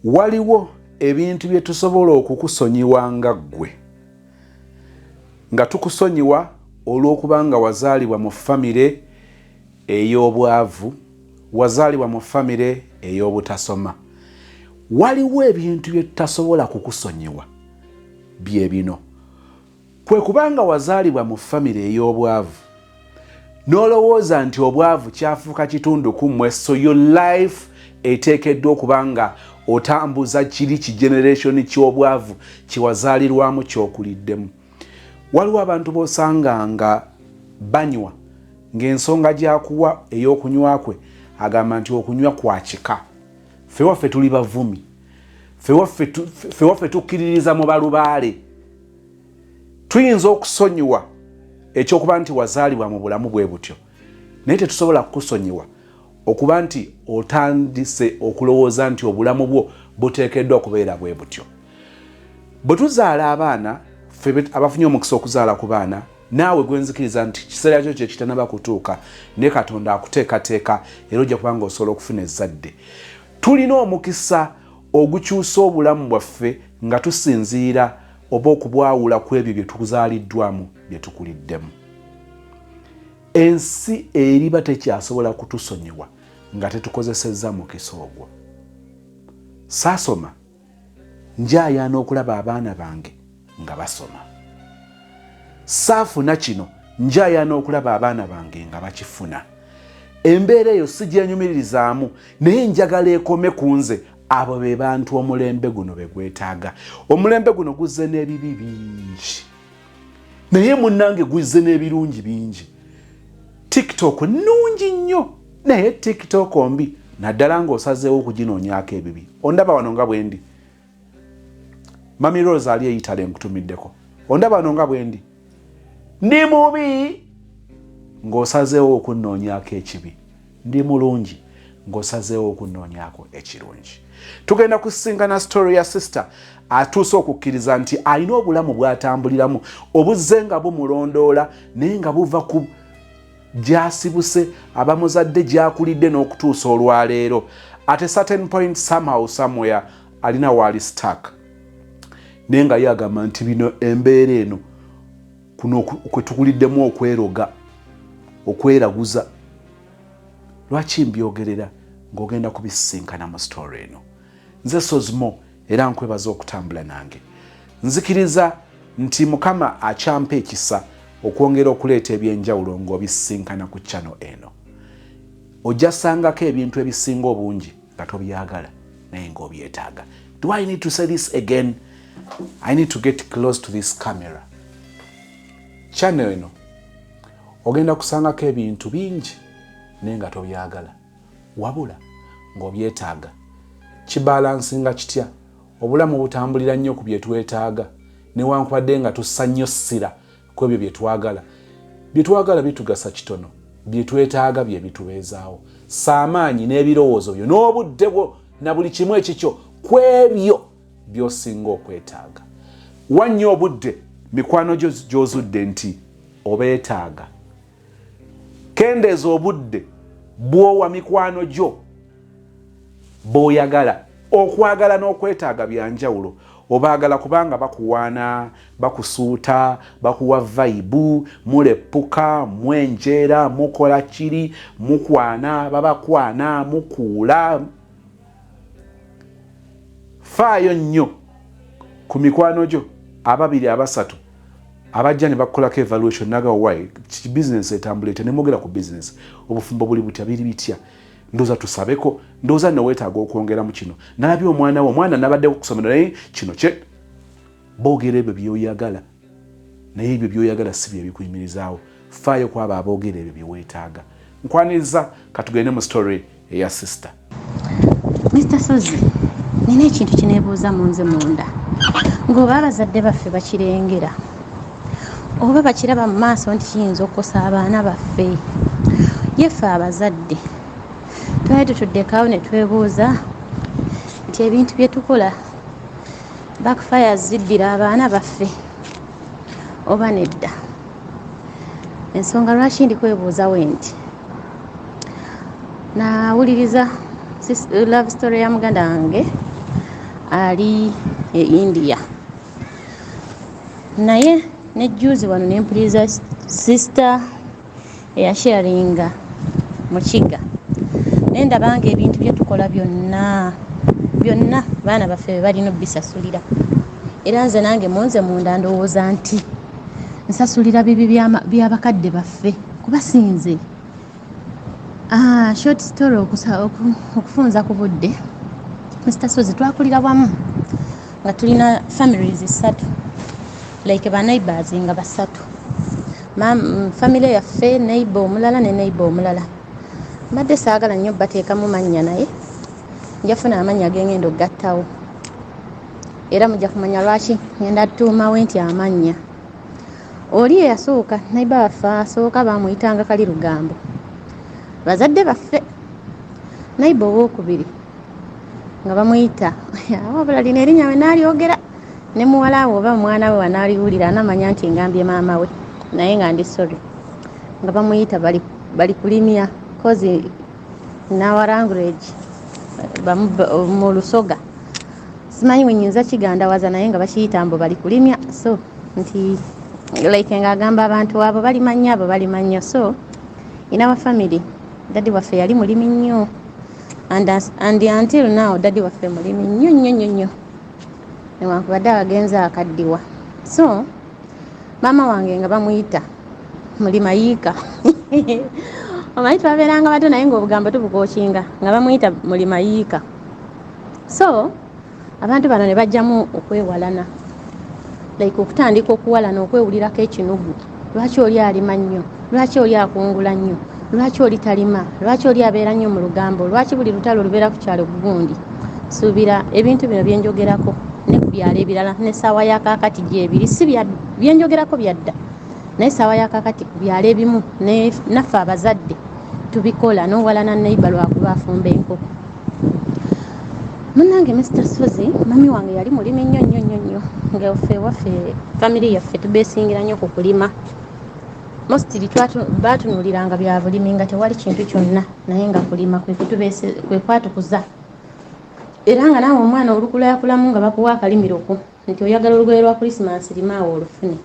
Waliwo ebintu bye tusobola okukusonyiwa nga ggwe, nga tukusonyiwa olw'okuba nga wazaalibwa mu famire ey'obwavu, wazaalibwa mu famire ey'obutasoma. Waliwo ebintu bye tutasobola kukusonyiwa, bye bino. Kwe kuba nga wazaalibwa mu famire ey'obwavu n'olowooza nti obwavu kyafuuka kitundu ku mmwe, so your life eteekeddwa okuba nga otambuza kiri ki generation ky'obwavu kyewazaalirwamu ky'okuliddemu. Waliwo abantu b'osanga nga banywa ng'ensonga gy'akuwa ey'okunywa kwe agamba nti okunywa kwa kika, ffe waffe tuli bavumi, ffe waffe tukkiririza mu balubaale. Tuyinza okusonyiwa ekyokuba nti wazaalibwa mu bulamu bwe butyo, naye tetusobola kukusonyiwa okuba nti otandise okulowooza nti obulamu bwo buteekeddwa kubeera bwe butyo. Bwe tuzaala abaana, ffe abafunye omukisa okuzaala ku baana, naawe gwe nzikiriza nti kiseera kyo kye kitanaba kutuuka, naye Katonda akuteekateeka era ojja kuba ng'osobola okufuna ezzadde. Tulina omukisa ogukyusa obulamu bwaffe nga tusinziira oba okubwawula ku ebyo bye tuzaaliddwamu, bye tukuliddemu. Ensi eriba tekyasobola kutusonyiwa nga tetukozesezza mukisa ogwo. Saasoma, njayaana okulaba abaana bange nga basoma. Saafuna kino, njayaana okulaba abaana bange nga bakifuna. Embeera eyo sigyenyumiririzaamu, naye njagala ekome ku nze. Abo be bantu omulembe guno be gwetaaga. Omulembe guno guzze n'ebibi bingi, naye munnange guzze n'ebirungi bingi. TikTok nnungi nnyo, naye TikTok mbi, naddala ng'osazeewo okuginoonyaako ebibi. Ondaba wano nga bwendi, Mami Rose ali eyitale nkutumiddeko. Ondaba wano nga bwendi, ndi mubi ng'osazeewo okunnoonyaako ekibi, ndi mulungi ng'osazeewo okunnoonyaako ekirungi. Tugenda kusisinkana story ya sister atuuse okukkiriza nti alina obulamu bw'atambuliramu obuzze nga bumulondoola, naye nga buva ku gy'asibuse, abamuzadde, gy'akulidde n'okutuusa olwaleero. At a certain point, somehow, somewhere, alina waali stuck, naye nga ye agamba nti bino embeera eno kuno kwe tukuliddemu okweroga, okweraguza. Lwaki mbyogerera? Ng'ogenda kubisisinkana mu story eno. Nze Sozmo, era nkwebaza okutambula nange. Nzikiriza nti Mukama akyampa ekisa okwongera okuleeta ebyenjawulo ng'obisisinkana ku channel eno. Ojja sangako ebintu ebisinga obungi nga tobyagala, naye ng'obyetaaga. Do I need to say this again? I need to get close to this camera. Channel eno ogenda kusangako ebintu bingi, naye nga tobyagala, wabula ng'obyetaaga. Kibalansinga kitya? Obulamu butambulira nnyo ku bye twetaaga, newankubadde nga tussa nnyo ssira ku ebyo bye twagala. Bye twagala bitugasa kitono, bye twetaaga bye bitubeezaawo. Ssa amaanyi n'ebirowoozo byo n'obudde bwo na buli kimu ekikyo ku ebyo by'osinga okwetaaga. Wa nnyo obudde mikwano gyo gy'ozudde nti obeetaaga. Kendeeza obudde bw'owa mikwano gyo b'oyagala. Okwagala n'okwetaaga bya njawulo. Obaagala kubanga bakuwaana, bakusuuta, bakuwa vayibu, muleppuka, mwenjeera, mukola kiri, mukwana, babakwana, mukuula. Faayo nnyo ku mikwano gyo ababiri, abasatu abajja ne bakukolako evaluation, naga why business etambula etya, ne mwogera ku business, obufumbo buli butya, biri bitya, ndowooza tusabeko, ndowooza nno weetaaga okwongeramu kino, nalabye omwana wo, omwana nabaddeko kusomero, naye kino kye boogera ebyo by'oyagala, naye ebyo by'oyagala si bye bikuyimirizaawo. Faayo ku abo aboogera ebyo bye weetaaga. Nkwaniriza, katugende mu story eya sister. Mr Sozi, nina ekintu kineebuuza mu nze munda, ng'oba abazadde baffe bakirengera oba bakiraba mu maaso nti kiyinza okukosa abaana baffe. Ye ffe abazadde twali tutuddekawo ne twebuuza nti ebintu bye tukola backfires ziddira abaana baffe oba nedda? Ensonga lwaki ndi kwebuuza we nti nawuliriza love story ya muganda wange. Ali e India, naye nejjuuzi wano nempuliriza sister eyasharinga mukiga, naye ndabanga ebintu byetukola byonna byonna baana baffe be balina obisasulira. Era nze nange munze munda ndowooza nti nsasulira bibi byabakadde baffe, kuba sinze. Short story, okufunza ku budde, Mr Sozi, twakulira wamu nga tulina families ssatu, like ba neighbors nga basatu, family yaffe, neighbor omulala ne neighbor omulala. Mbadde saagala nnyo bateekamu mannya, naye njafuna amannya gengenda okugattawo, era mujja kumanya lwaki ngenda tuumawe nti amannya. Oli eyasooka, neighbor waffe asooka, bamuyitanga Kali Lugambo, bazadde baffe. Neighbor owokubiri nga bamuyita, wabula lino erinnya we naalyogera ne muwala we oba mwana we wanaaliwulira anamanya nti ngambye maama we, naye nga ndi sorry, nga bamuyita Bali Kulimya, 'cause in our language, mu Lusoga, simanyi wenyinza kigandawaza, naye nga bakiyita mbu Bali Kulimya. So nti like ng'agamba abantu abo balima nnyo, abo balima nnyo. So in our family, daddy waffe yali mulimi nnyo, and until now daddy waffe mulimi nnyo nnyo nnyo nnyo, newankubadde abagenzi akaddiwa. So maama wange nga bamuyita Mulima Yiika. Omanyi twabeeranga bato, naye ngaobugambo tubukokinga, nga bamuyita Mulima Yiika. So abantu bano ne bajjamu okwewalana, like okutandika okuwalana, okwewulirako ekinugu. Lwaki oli alima nnyo? Lwaki oli akungula nnyo? Lwaki oli talima? Lwaki oli abeera nnyo mu lugambo? Lwaki buli lutalo lubeera ku kyalo gundi? Suubira ebintu bino byenjogerako ne ku byalo ebirala n'essaawa ya kaakati gyebiri, si byenjogerako byadda, naye essaawa ya kaakati ku byalo ebimu naffe abazadde tubikola, n'owalana neighbor lwakuba afumba enkoko. Munnange Mr Sozi, mami wange yali mulimi nnyo nnyo nnyo nnyo, nga ffe waffe family yaffe tubeesingira nnyo ku kulima. Mostly baatunuliranga bya bulimi, nga tewali kintu kyonna, naye nga kulima kwe kwatukuza. Era nga naawe omwana olukulakulamu nga bakuwa akalimiroko nti oyagala olugoye lwa Krisimansi, limaawo olufune.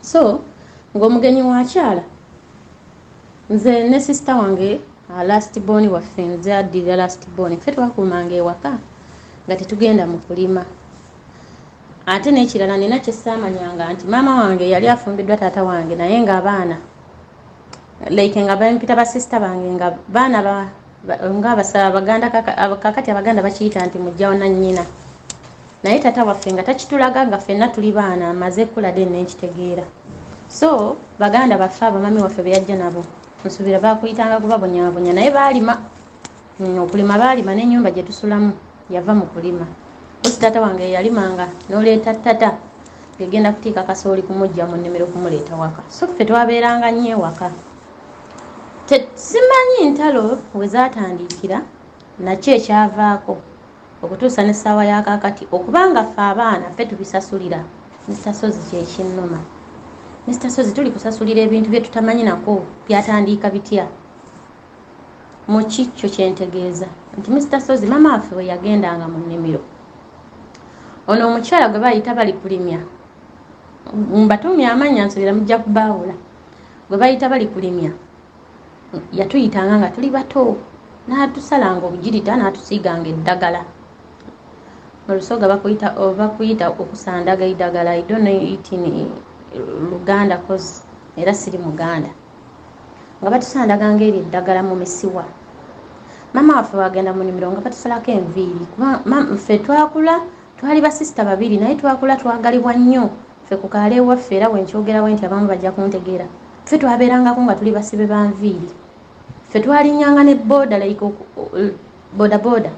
So ng'omugenyi wakyala, nze ne sister wange, last born waffe, nze addirira last born, ffe twakuumanga ewaka nga tetugenda mu kulima. Ate n'ekirala nina kyesaamanyanga nti maama wange yali afumbiddwa taata wange, naye ng'abaana, like nga bampita basisita bange, nga baana nga abaganda, kakati abaganda bakiyita nti mujjawo na nnyina, naye taata waffe nga takitulaga, nga ffenna tuli baana. Amaze kulade nenkitegeera. So baganda baffe, abamami waffe beyajja nabo, nsuubira bakuyitanga kubabonyabonya, naye baalima. Okulima baalima, n'ennyumba gye tusulamu yava mu kulima. Osi taata wange yalimanga n'oleeta tata gegenda kutiika kasooli kumujja mu nnimiro kumuleeta waka. So ffe twabeeranga nnyo ewaka. Simanyi ntalo we zaatandikira nakyo ekyavaako okutuusa n'essaawa ya kaakati okubanga ffe abaana ffe tubisasulira. Mr Sozi, kyekinnuma, Mr Sozi, tuli kusasulira ebintu bye tutamanyi nako byatandika bitya. Muki kyo kyentegeeza nti Mr Sozi, maama waffe bwe yagendanga mu nnimiro, ono omukyala gwe bayita Bali Kulimya, mbatumya amannya, nsobera mujja kubaawula, gwe bayita Bali Kulimya, yatuyitanga nga tuli bato n'atusalanga obugirita, n'atusiiganga eddagala. Mu Lusoga bakuyita okusandaga eddagala. I don't know it in Luganda, 'cause era siri Muganda. Nga batusandaganga eryo eddagala mu misiwa. Maama waffe wagenda mu nnimiro nga batusalako enviiri, kuba ffe twakula twali basisita babiri, naye twakula twagalibwa nnyo ffe ku kaalo ewaffe. Era bwenkyogerawo nti abamu bajja kuntegeera, ffe twabeerangako nga tuli basibe ba nviiri. Ffe twalinyanga ne boda, like boda boda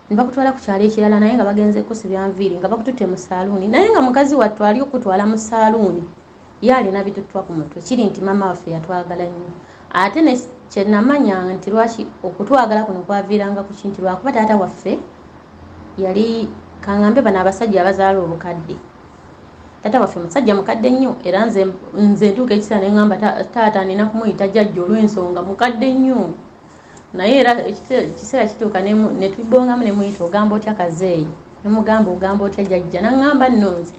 ne bakutwala ku kyalo ekirala, naye nga bagenze kusibya nviiri, nga bakututte mu saaluuni, naye nga mukazi wattu ali okutwala mu saaluuni ye alina bituttwa ku mutwe. Kiri nti maama waffe yatwagala nnyo. Ate ne kyenamanya nti lwaki okutwagala kuno kwaviiranga ku kinti, lwakuba taata waffe yali, kaŋŋambe, bano abasajja abazaala obukadde. Taata waffe musajja mukadde nnyo, era nze ntuuka ekiseera ne ŋŋamba taata nina kumuyita jjajja olw'ensonga mukadde nnyo. Naye era ekiseera kituuka ne tubongamu ne muyita, ogamba otya kazeeyi? Nemugamba, "Ogamba otya, jjajja?" Naŋŋamba, "Nno nze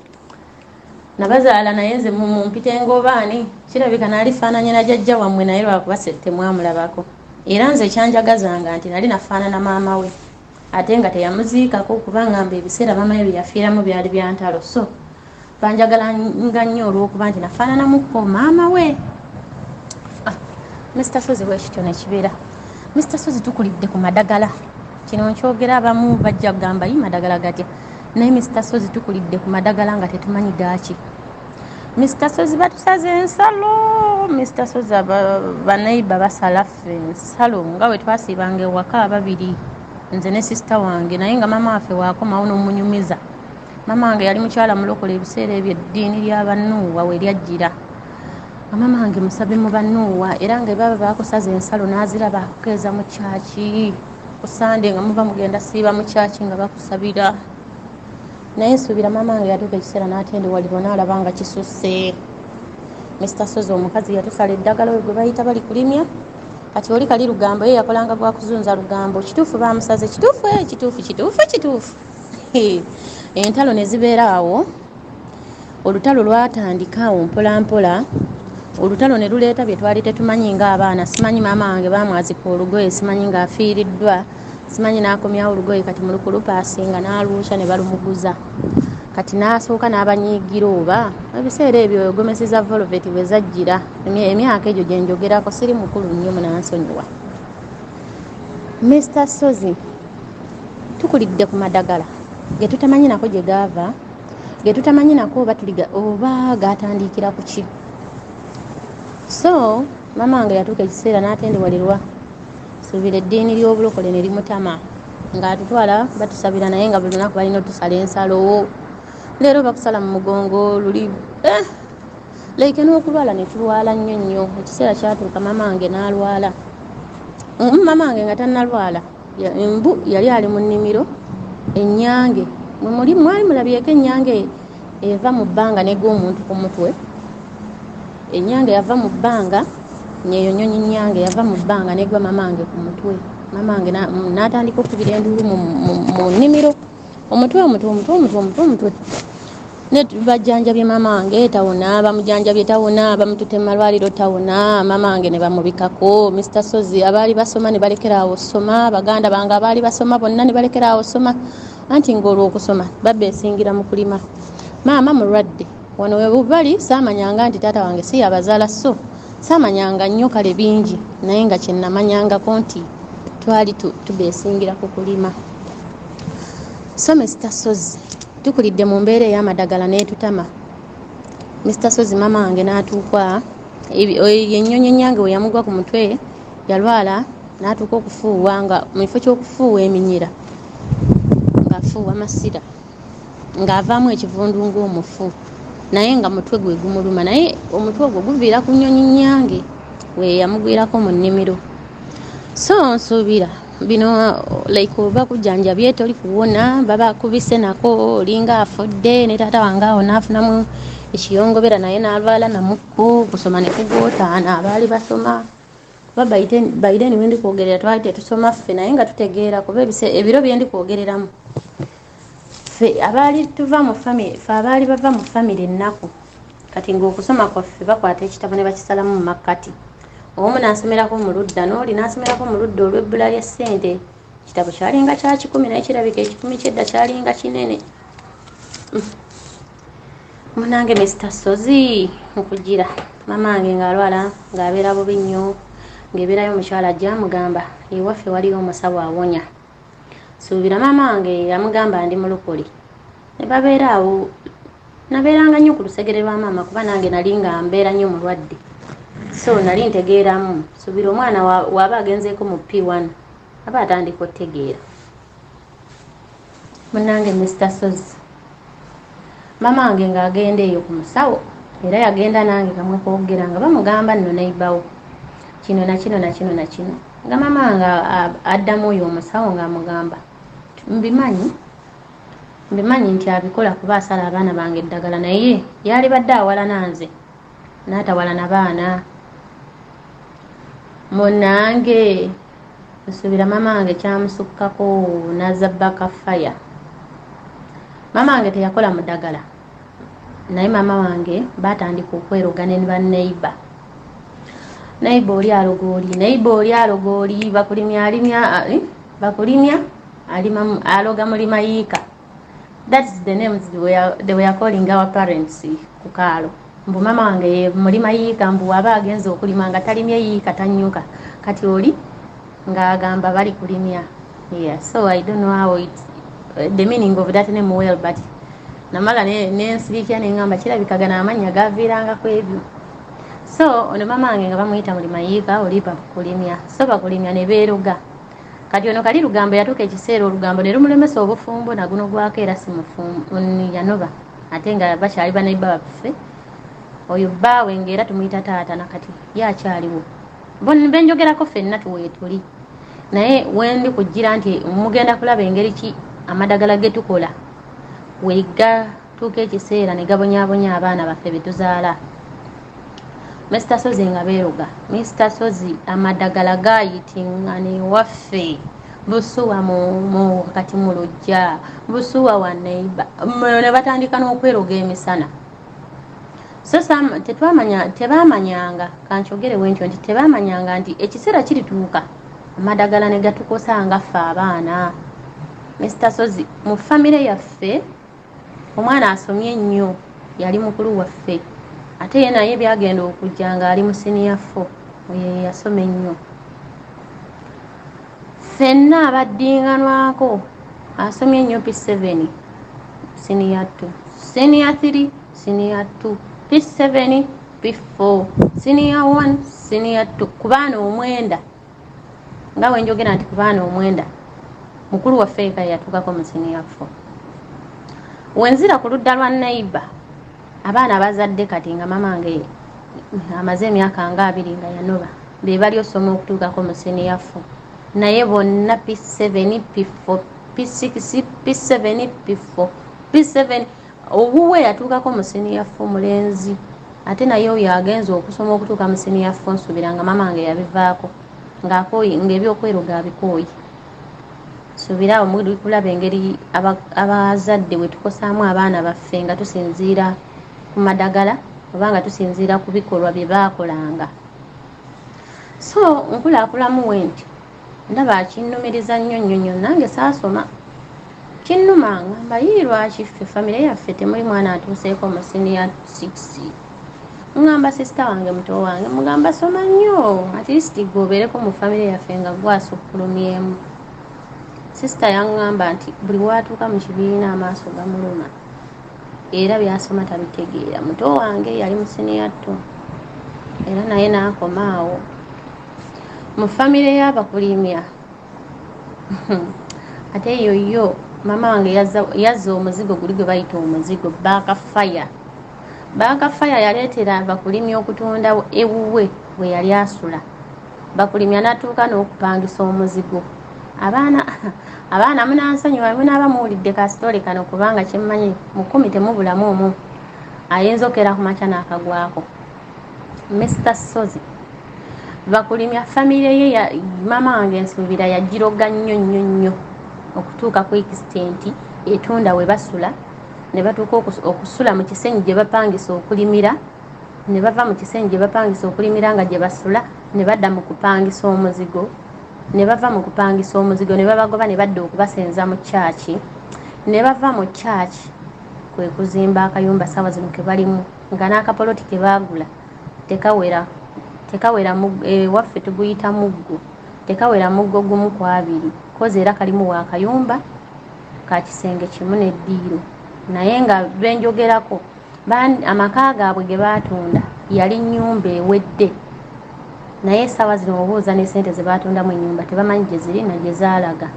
nabazaala, naye nze mumpite ng'obaani. Kirabika naalifaananye na jjajja wammwe, naye lwakuba temwamulabako. Era nze kyanjagazanga nti nali nafaanana maama we, ate nga teyamuziikako, kubanga ebiseera maama we bye yafiiramu byali bya ntalo. So banjagalanga nnyo olw'okuba nti nafaananamukko maama we." Ah, Mr Sozi, bwekityo nekibeera. Mr Sozi, tukulidde ku madagala. Kino nkyogera, abamu bajja kugamba, "Yi, madagala gatya?" Naye Mr Sozi, tukulidde ku madagala nga tetumanyi gaaki. Mr Sozi, batusaze ensalo. Mr Sozi, baneiba basala ffe ensalo nga bwe twasiibanga ewaka ababiri, nze ne sister wange. Naye nga maama waffe waakomawo n'omunyumiza. Maama wange yali mukyala mulokola. Ebiseera ebyo eddiini ly'abanuuwa we lyajjira, nga maama wange musabi mu banuuwa, era nga baba bakusaza ensalo n'aziraba, akukeeza mu kyaki ku Sande, nga muva mugenda siiba mu kyaki, nga bakusabira. Naye nsuubira maama wange yatuuka ekiseera n'atendewalirwa, n'alaba nga kisusse. Mr Sozi, omukazi yatusala eddagala oyo gwe bayita bali kulimya. Kati oli kali lugambo, ye yakolanga gwa kuzunza lugambo. Kituufu bamusaze? Kituufu, eh, kituufu, kituufu, kituufu. Entalo ne zibeera awo. Olutalo lwatandika awo mpola mpola. Olutalo ne luleeta bye twali tetumanyi ng'abaana. Simanyi maama wange bamwazika olugoye, simanyi ng'afiiriddwa, simanyi n'akomyawo olugoye. Kati mulukulupaasi nga n'alwokya ne balumuguza. Kati n'asooka n'abanyiigira. Oba ebiseera ebyo gomesi za velvet bwe zajjira, emyaka egyo gye njogerako, siri mukulu nnyo, munansonyiwa. Mr Sozi, tukulidde ku madagala ge tutamanyi nako gye gaava, ge tutamanyi nako oba tuliga oba gatandikira ku ki. So maama wange yatuuka ekiseera n'atendewalirwa. Suubira eddiini ly'obulokole ne limutama, ng'atutwala batusabira, naye nga buli lunaku balina otusala ensalo. Leero bakusala mu mugongo, luli like n'okulwala ne tulwala nnyo nnyo. Ekiseera kyatuuka maama wange n'alwala. Maama wange nga tannalwala, mbu yali ali mu nnimiro, ennyange mwemuli. Mwali mulabyeko ennyange eva mu bbanga negwa omuntu ku mutwe? Ennyange yava mu bbanga, neyo nyonyi nyange yava mu bbanga negwa maama wange ku mutwe. Maama wange n'atandika okubira enduulu mu nnimiro, "Omutwe, omutwe, omutwe, omutwe, omutwe, omutwe!" Ne bajjanjabye maama wange, tawona. Bamujanjabye, tawona. Bamutute mu malwaliro, tawona. Maama wange ne bamubikako. Mr Sozi, abaali basoma ne balekera awo soma. Baganda bange abaali basoma bonna ne balekera awo soma, anti ng'olwokusoma babeesingira mu kulima. Maama mulwadde wano we bubali. Saamanyanga nti taata wange si yabazaala, so saamanyanga nnyo kale bingi, naye nga kyenamanyangako nti twali tubeesingira ku kulima. So Mr Sozi, tukulidde mu mbeera ey'amadagala n'etutama. Mr Sozi, maama wange n'atuuka ennyonyi ennyange we yamugwa ku mutwe, yalwala n'atuuka okufuuwa, nga mu kifo ky'okufuuwa eminyira ng'afuuwa masira, ng'avaamu ekivundu ng'omufu, naye nga mutwe gwe gumuluma. Naye omutwe ogwo guviira ku nnyonyi nnyange we yamugwirako mu nnimiro. So nsuubira bino, like oba kujjanjabye toli kuwona, baba kubise nako olinga afudde. Ne taata wange awo n'afunamu ekiyongobera, naye n'alwala namukku. Kusoma ne kugootaana abaali basoma, kuba by then wendi kwogerera twali tetusoma ffe, naye nga tutegeera, kuba ebiro byendi kwogereramu, ffe abaali tuva mu family, ffe abaali bava mu family ennaku, kati ng'okusoma kwaffe bakwata ekitabo ne bakisalamu mu makkati. Omu n'asomerako mu ludda, n'oli n'asomerako mu ludda, olw'ebbula lya ssente. Ekitabo kyalinga kya 100, naye kirabika 100 kyedda kyalinga kinene. Munange Mr Sozi, nkugira mama wange ng'alwala, ng'abeera bubi nnyo, ng'ebeerayo omukyala ajja amugamba, "Ewaffe waliyo omusawo awonya." Suubira maama wange yamugamba, "Ndi mulokole." Ne babeera awo. Nabeeranga nnyo ku lusegere lwa maama, kuba nange nali nga mbeera nnyo mulwadde, so nali ntegeeramu. Suubira omwana waaba agenzeeko mu P1 aba atandika otegeera. Munange Mr Sozi, maama wange ng'agenda eyo ku musawo, era yagenda nange kamwe kwogera, nga bamugamba nno neibawo kino na kino na kino na kino, nga maama wange addamu oyo omusawo ng'amugamba, "Mbimanyi, mbimanyi nti abikola kuba asala abaana bange eddagala, naye yali badde awalana nze n'atawalana baana." Munange nsuubira maama wange kyamusukkako, naza bakafaya. Maama wange teyakola mu ddagala, naye maama wange batandika okweroga ne baneiba. Neiba oli aloga oli, neiba oli aloga oli, bakulimya alimya, bakulimya alima aloga mulima yiika. That's the names they were calling our parents ku kaalo. Mbu maama wange ye mulima yiika, mbu waba agenze okulima nga talimye yiika tanyuka. Kati oli ng'agamba bali kulimya. Yeah, so I don't know how it, the meaning of that name well, but namala nensirikya neŋŋamba kirabika gano amannya gaviiranga ku ebyo. So ono maama wange nga bamuyita mulima yiika, oli bakulimya. So bakulimya ne beeroga. Kati ono kali lugambo yatuuka ekiseera olugambo ne lumulemesa obufumbo, naguno gwako era si mufumbo, yanoba ate nga bakyali banaiba baffe. Oyo bbaawe ng'era tumuyita taata, nakati ye akyaliwo. Benjogerako ffenna tuweetuli, naye wendi kujjira nti mugenda kulaba engeri ki amadagala ge tukola wegatuuka ekiseera ne gabonyaabonya abaana baffe be tuzaala. Mr Sozi nga beeroga. Mr Sozi, amadagala gayitingana ewaffe busuwa mu kati mu luggya, busuwa wa neighbor, ne batandika n'okweroga emisana. So tetwamanya, tebamanyanga, kankyogere bwentyo nti tebamanyanga nti ekiseera kirituuka amadagala ne gatukosa nga ffe abaana. Mr Sozi, mu famire yaffe omwana asomye ennyo yali mukulu waffe, ate ye naye byagenda okujja ng'ali mu senior four. Oyo ye yasoma ennyo. Ffenna abaddinganwako asomye ennyo P7, senior 2, senior 3, senior 2, P7, P4, senior 1, senior 2. Ku baana 9, nga wenjogera nti ku baana 9, mukulu waffe eka yatuukako mu senior 4. Wenzira ku ludda lwa neighbor, abaana abazadde kati nga mama wange amaze emyaka nga 20 nga yanoba, be bali osoma okutuukako mu senior 4, naye bonna P7, P4, P6, P7, P4, P7. Owuwe yatuukako mu senior 4 mulenzi, ate naye oyo agenza okusoma okutuuka mu senior 4, nsuubira nga mama wange yabivaako ng'akooye, ng'ebyokweroga abikooye. Suubira awo muli kulaba engeri abazadde bwe tukosaamu abaana baffe nga tusinziira ku madagala oba nga tusinziira ku bikolwa bye baakolanga. So nkulakulamu we nti ndaba kinnumiriza nnyo nnyo nnyo. Nange saasoma, kinnuma, ngamba yii, lwaki ffe famire yaffe temuli mwana atuuseeko mu senior 6? Ŋŋamba sister wange, muto wange, mugamba, "Soma nnyo, at least gwe obeereko mu famire yaffe nga gwasukkulumyemu." Sister yaŋŋamba nti buli watuuka mu kibiina amaaso gamuluma era byasoma tabitegeera. Muto wange yali mu senior 2 era naye n'akoma awo. Mu famire y'abakulimya ate eyo yo maama wange yazza omuzigo guli gwe bayita omuzigo backfire. Backfire yaleetera bakulimya okutunda ewuwe bwe yali asula. Bakulimya n'atuuka n'okupangisa omuzigo. Abaana munansonyiwa munaaba muwulidde ka story kano, kubanga kyemmanyi mukumi temubulamu omu ayinza okera ku makya n'akagwako. Mr Sozi, bakulimya famire ye, maama wange nsuubira yagiroga nnyo nnyo nnyo okutuuka ku extent etunda we basula, ne batuuka okusula mu kisenyi gye bapangisa okulimira, ne bava mu kisenyi gye bapangisa okulimira nga gye basula, ne badda mu kupangisa omuzigo, ne bava mu kupangisa omuzigo ne babagoba, ne badda okubasenza mu kyaki, ne bava mu kyaki kwe kuzimba akayumba saawa zino ke balimu, nga n'akapoloti ke baagula tekawera, tekawera. Ewaffe tuguyita muggo, tekawera muggo gumu ku abiri kozi, era kalimu wakayumba ka kisenge kimu n'eddiiro. Naye nga benjogerako amaka gaabwe ge baatunda yali nnyumba ewedde, naye essaawa zino obuuza ne sente ze baatundamu ennyumba tebamanyi gye ziri na gye zaalaga.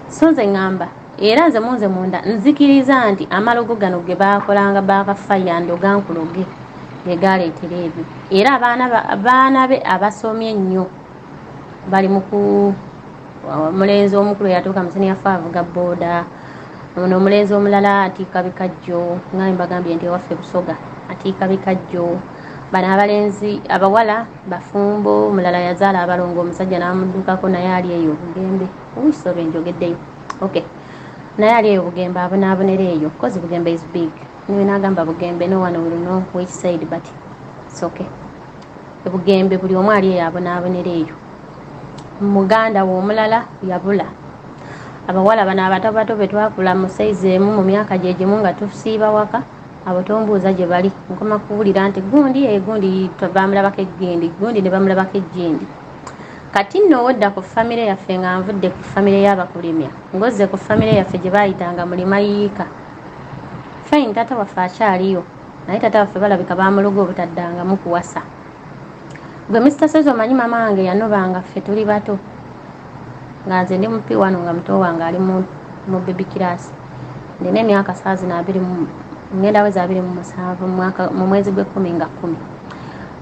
So nze ŋŋamba, era nze munze munda nzikiriza nti amalogo gano ge baakolanga, backfire, ndoga nkuloge, ge galeetera ebyo. Era abaana be abasomye ennyo bali muku omulenzi omukulu yatuuka mu senior four avuga booda. Ono omulenzi omulala atiika bikajjo, nga mbagambye nti ewaffe Busoga atiika bikajjo. Bano abalenzi abawala bafumbo, omulala yazaala abalongo, omusajja n'amuddukako, naye ali eyo obugembe. Uisobe njogeddeyo. Okay. Naye ali eyo Bugembe abonaabonera eyo, 'cause Bugembe is big. Niwe nagamba Bugembe, no one will know which side, but it's okay. Bugembe buli omu ali eyo abonaabonera eyo. Muganda we omulala yabula. Abawala bano abato bato be twakula mu size emu, mu myaka gye gimu, nga tusiiba waka, abo tombuuza gye bali. Nkoma kuwulira nti gundi gundi bamulabako egindi, gundi ne bamulabako ejindi. Kati nno owodda ku famire yaffe, nga nvudde ku famire y'abakulimya, ngozze ku famire yaffe gye baayitanga mulima yiika. Fine, taata waffe akyaliyo, naye taata waffe balabika bamuloga obutaddangamu kuwasa. Gwe Mr Sozi, omanyi maama wange yanobanga ffe tuli bato, nga nze ndi mu P1, nga muto wange ali mu baby class. Ndina emyaka saa zino abiri, ngenda weza 27 mu mwezi gw'ekumi nga 10.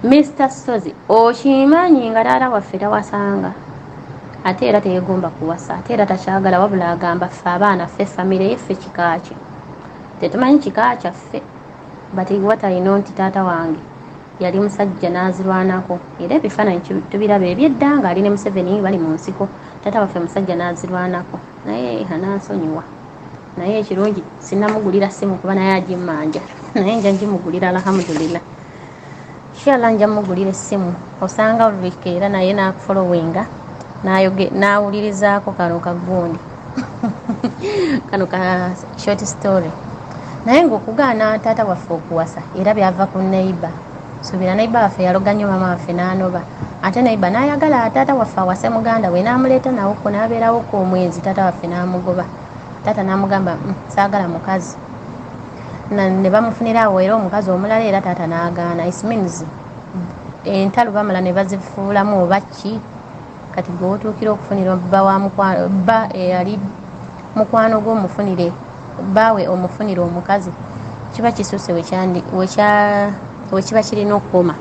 Mr Sozi, okimanyi nga taata waffe tawasanga, ate era teyegomba kuwasa, ate era takyagala, wabula agamba ffe abaana, ffe famire ye, ffe kika kye, tetumanyi kika kyaffe. But what I know nti taata wange yali musajja n'azirwanako, era ebifaananyi tubiraba ebyedda nga ali ne Museveni bali mu nsiko. Taata waffe musajja n'azirwanako, naye anansonyiwa. Naye ekirungi sinamugulira simu, kuba naye agimmanja, naye nja ngimugulira. Alhamdulillah, inshallah nja mugulira essimu. Osanga olulika era naye nakufolowinga, nawulirizaako kano kagundi kano ka short story. Naye ngaokugaana taata waffe okuwasa era byava ku neighbour. Suubira neighbour waffe yaloga nnyo maama waffe n'anoba, ate neighbour n'ayagala taata waffe awase muganda we, n'amuleeta nawoko, n'abeerawoko omwezi, taata waffe n'amugoba. Taata n'amugamba, saagala mukazi." Ne bamufunira awo era omukazi omulala, era taata n'agaana. It means entalo bamala ne bazifuulamu oba ki. Kati gwe wotuukira okufunira bba wa mukwano, bba eyali mukwano gwo, omufunire bbaawe, omufunire omukazi, kiba kisusse wekiba kirina okukoma.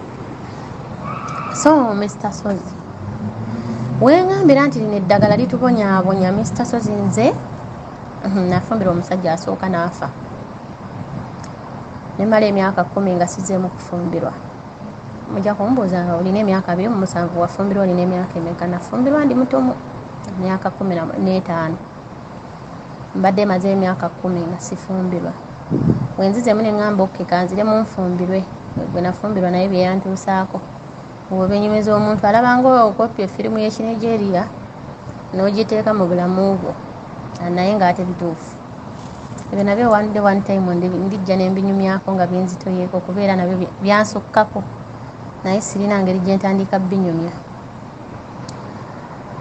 So Mr Sozi, weŋŋambira nti lino eddagala litubonyaabonya. Mr Sozi, nze nafumbirwa omusajja asooka n'afa, nemala emyaka 10 nga sizeemu kufumbirwa. Mujja kumbuuza nga olina emyaka 27, wafumbirwa olina emyaka emeka? Nafumbirwa ndi mutomu, emyaka 15. Mbadde maze emyaka 10 nga sifumbirwa. Wenzizemu neŋŋamba, "Okay, kanziremu nfumbirwe." Gwe nafumbirwa naye byeyantuusaako, obenyumeza omuntu alabanga okopya efirimu y'Ekinigeria n'ogiteeka mu bulamu bwo, naye ng'ate bituufu. Ebyo nabyo one day, one time ndijja nembinyumyako nga binzitoyeeko, kubeera nabyo byansukkako, naye sirina ngeri gye ntandika binyumya.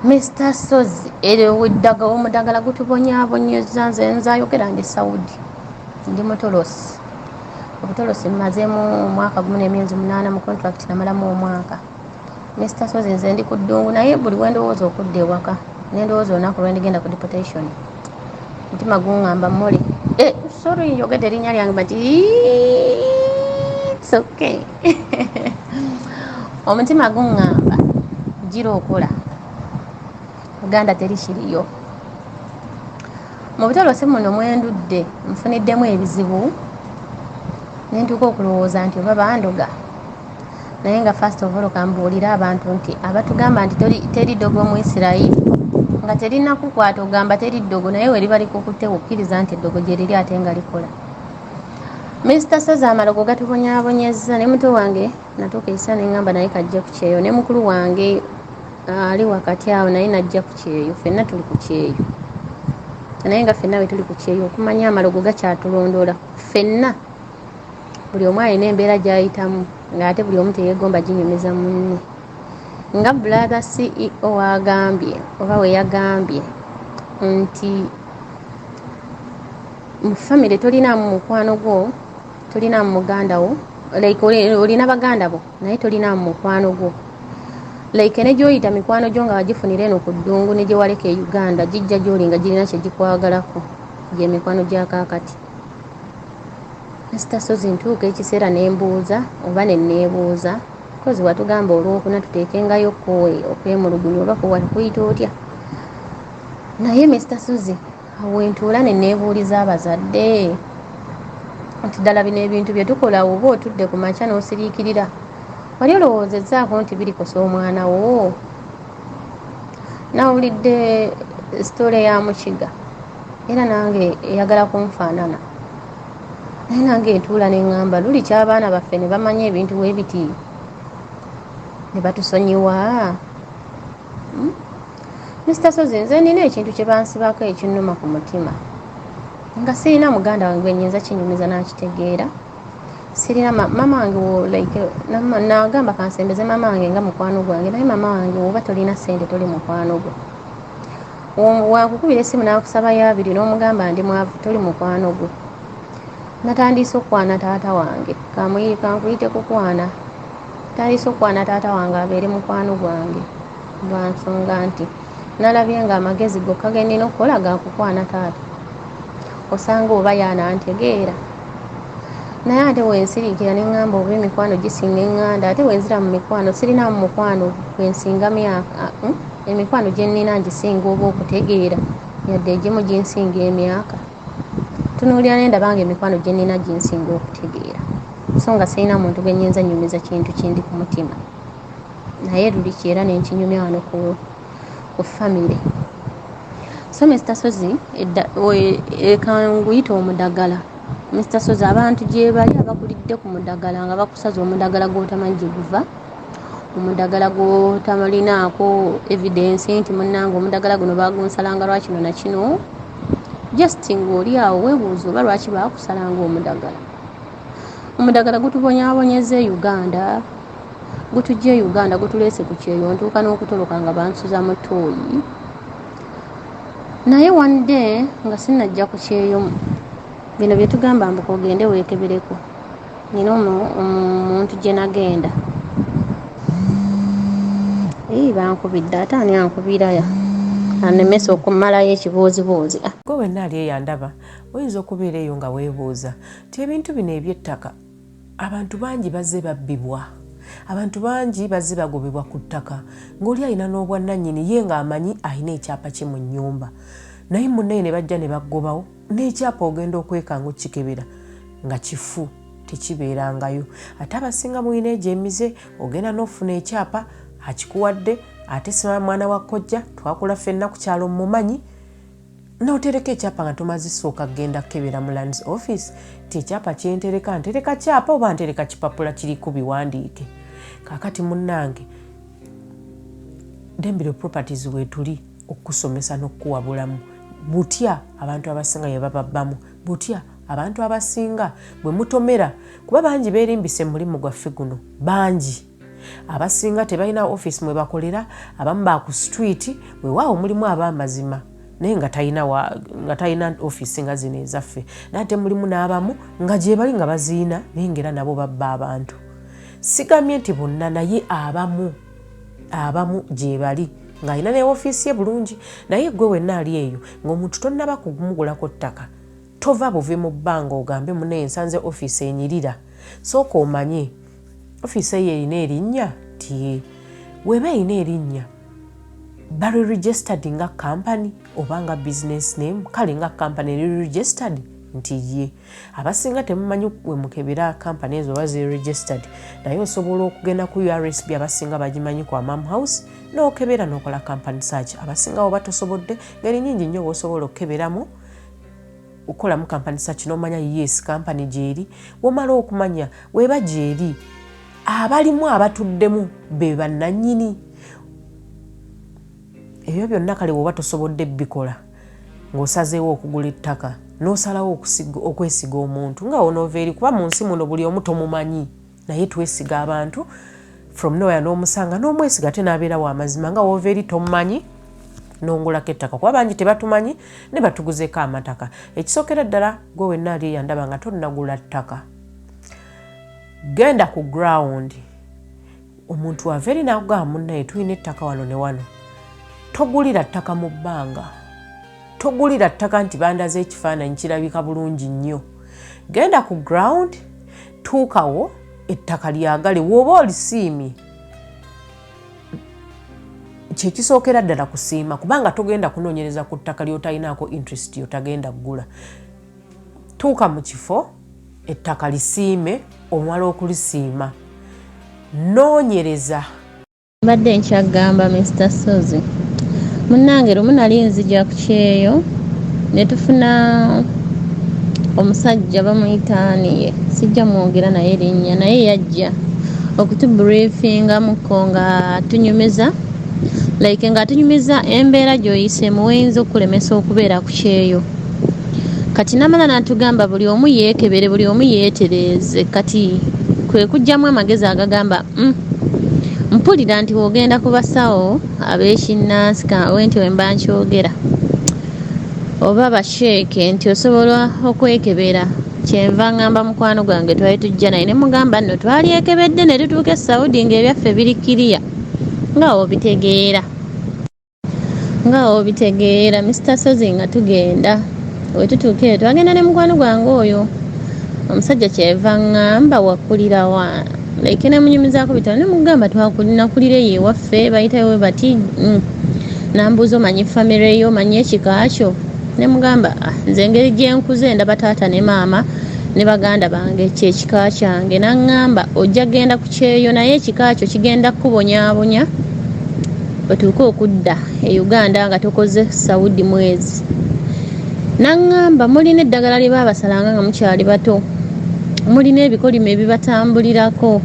Mr Sozi, eryo omudagala gutubonyaabonyeza. Nze nzayogera ndi Saudi, ndi mutolosi. Obutolosi mmazeemu omwaka gumu n'emyezi 8, mu contract namalamu omwaka. Mr Sozi, nze ndi ku ddungu, naye buli wendowooza okudda ewaka, nendowooza olunaku lwendigenda ku deportation, mutima guŋŋamba mole. Eh, sorry, njogedde erinnya lyange, but it's okay. Omutima guŋŋamba gira okola, Uganda teri kiriyo. Mu butolosi muno mwendudde nfuniddemu ebizibu, nentuuka okulowooza nti oba bandoga. Naye nga first of all kambuulire abantu nti abatugamba nti teri ddogo mu Isirayiri, nga terinakukwata ogamba teri ddogo, naye we liba likukutte okkiriza nti eddogo gye riri ate nga likola. Mr Sozi, amalogo gatubonyaabonyezza. Ne muto wange natuuka ekiseera neŋŋamba naye kajja ku kyeyo, ne mukulu wange ali wakati awo naye najja ku kyeyo. Ffenna tuli ku kyeyo, naye nga ffenna bwe tuli ku kyeyo, okumanya amalogo gakyatulondoola ffenna. Buli omu alina embeera gy'ayitamu, ng'ate buli omu teyeegomba ginyumiza munne. Nga brother CEO wagambye oba we yagambye nti mu famire tolinaamu mukwano gwo, tolinaamu muganda wo, like olina baganda bo naye tolinaamu mukwano gwo, like ne gyoyita mikwano gyo nga wagifunira eno ku ddungu ne gye waleka e Uganda, gijja gyoli nga girina kye gikwagalako, gyemikwano gya kaakati. Mr Sozi, ntuuka ekiseera ne mbuuza oba ne neebuuza, 'cause watugamba olwokuna tuteekengayo kowe okwemulugunya, oba kuyita otya? Naye Mr Sozi, awo wentuula ne neebuuliza abazadde nti ddala bino ebintu bye tukola, oba otudde ku makya n'osiriikirira, wali olowoozezzaako nti birikosa omwana wo? Nawulidde story ya Mukiga. Era nange eyagala kunfaanana. Naye nange ntuula ne ŋŋamba luli ky'abaana baffe ne bamanya ebintu we biti ne batusonyiwa. Mister Sozi, nze nina ekintu kye bansibako ekinnuma ku mutima nga sirina muganda wange gwe nnyinza kinyumiza n'akitegeera. Sirina mama wange wo, like, nagamba kansembeze mama wange nga mukwano gwange, naye mama wange woba tolina ssente toli mukwano gwo. Wakukubira essimu n'akusaba yabiri n'omugamba ndi mwavu, toli mukwano gwo. Natandise okukwana taata wange, kankuyite kukwana. Natandise okukwana taata wange abeere mukwano gwange lwa nsonga nti nalabye nga amagezi gokka ge nnina okukola ga kukwana taata. Osanga oba y'anantegeera. Naye ate wensiriikira ne ŋŋamba oba emikwano gisinga eŋŋanda, ate wenzira mu mikwano sirinaamu mukwano gwensinga myaka, Emikwano gye nnina ngisinga oba okutegeera yadde egimu ginsinga emyaka. Ntunuulira ne ndaba ng'emikwano gye nnina ginsinga okutegeera so nga sirina muntu gwe nnyinza nnyumiza kintu kindi ku mutima. Naye luli ki era ne nkinyumya wano ku famire. So Mister Sozi ekanguyite omudagala. Mister Sozi abantu gyebali abakulidde ku mudagala nga bakusaza omudagala gw'otamanyi gye guva, omudagala gw'otalinaako evidence nti munnange omudagala guno baagunsalanga lwa kino na kino, just ng'oli awo weebuuza oba lwaki baakusalanga omudagala. Omudagala gutubonyaabonyezza e Uganda, gutuggye e Uganda gutuleese ku kyeyo, ntuuka n'okutoloka nga bansuza mu ttooyi. Naye one day nga sinnajja ku kyeyo, bino bye tugamba mbu k'ogende weekebereko, nina omuntu gye nagenda. Ii bankubidde, ate ani ankubira anemesa okumalayo ekibuuziboozi. Gwe wenna ali eyo andaba oyinza okubeera eyo nga weebuuza nti ebintu bino eby'ettaka abantu bangi bazze babbibwa, abantu bangi bazze bagobebwa ku ttaka ng'oli alina n'obwannannyini ye ng'amanyi alina ekyapa kye mu nnyumba naye munnaye ne bajja ne bagobawo n'ekyapa ogenda okwekanga okukikebera nga kifu tekibeerangayo. Ate abasinga mulina egyo emize ogenda n'ofuna ekyapa akikuwadde ate sima mwana wa kojja twakula ffenna ku kyalo mmumanyi n'otereka ekyapa nga tomaze sooka kugenda kukebera mu lands office nti ekyapa kyentereka ntereka kyapa oba ntereka kipapula kiriko biwandiike. Kaakati munnange Dembiro Properties weetuli okukusomesa n'okukuwabulamu butya abantu abasinga bye bababbamu, butya abantu abasinga bwe mutomera kuba bangi beerimbise mu mulimu gwaffe guno bangi abasinga tebalina ofiisi mwe bakolera abamu ba ku street weewaawo mulimu ab'amazima naye nga talina nga talina ofiisi nga zino ezaffe naye ate mulimu n'abamu nga gyebali nga baziina naye ngaera nabo babba abantu sigambye nti bonna naye abamu abamu gyebali ng'alina ne ofiisi ye bulungi naye gwe wenna ali eyo ng'omuntu tonnaba kumugulako ttaka tova buvi mu bbanga ogambe munaye nsanze ofiisi enyirira sooka omanye ofiisi eyo erina erinnya ti weba erina erinnya bali registered nga company oba nga business name kale nga company eri registered nti ye abasinga temumanyi wemukebera company ezo oba ziri registered naye osobola okugenda ku URSB abasinga bagimanyi ku Amam House n'okebera n'okola company search abasinga oba tosobodde ngeri nyingi nnyo wosobola okukeberamu okukolamu company search n'omanya yes company gyeri womala okumanya weba gyeri abalimu abatuddemu be bannannyini ebyo byonna kale woba tosobodde bikola ng'osazeewo okugula ettaka n'osalawo okwesiga omuntu nga onoova eri kuba mu nsi muno buli omu tomumanyi naye twesiga abantu from nowhere n'omusanga n'omwesiga ate n'abeera wa mazima nga woova eri tomumanyi n'ongulako ettaka kuba bangi tebatumanyi ne batuguzeeko amataka ekisookera ddala gwe wenna ali eyandaba nga tonnagula ttaka genda ku ground omuntu ava eri n'akugamba munnaye tulina ettaka wano ne wano togulira ttaka mu bbanga togulira ttaka nti bandaze ekifaananyi kirabika bulungi nnyo genda ku ground tuukawo ettaka lyagale woba olisiimye kyekisookera ddala kusiima kubanga togenda kunoonyereza ku ttaka lyotalinaako interest yotagenda kugula tuuka mu kifo ettaka lisiime omala okulisiima noonyereza. Mbadde nkyagamba Mister Ssozi munnange lumu nali nzija ku kyeyo Ne tufuna omusajja bamuyita ani ye, sijja mwogera naye erinnya, naye yajja okutubriefingamuko nga atunyumiza like nga atunyumiza embeera gy'oyiseemu weyinza okukulemesa okubeera ku kyeyo. Kati namala n'atugamba buli omu yeekebere, buli omu yeetereeze. Kati kwe kujjamu amagezi agagamba mpulira nti w'ogenda ku basawo ab'ekinnansi kawe nti wemba nkyogera oba basheeke nti osobola okwekebera. Kyenva ngamba mukwano gwange twali tujja naye ne mugamba nno twalyekebedde ne tutuuka e Saudi ng'ebyaffe biri kiriya nga obitegeera. Nga obitegeera Mister Sozi nga tugenda wetutuuka eyo twagenda ne mukwano gwange oyo omusajja kyeva ŋŋamba wakulira wa like nemunyumizaako bitono ne mugamba nakulira eyo ewaffe bayitayo we bati Nambuuza omanyi famire yo omanyi ekika kyo ne mugamba ah, nze engeri gye nkuze ndaba taata ne maama ne baganda bange kyekika kyange. Naŋŋamba ojja genda ku kyeyo naye ekika kyo kigenda kukubonyaabonya otuuke okudda e Uganda nga tokoze Saudi mwezi. Naŋŋamba mulina eddagala lye baabasalanga nga mukyali bato, mulina ebikolimo ebibatambulirako.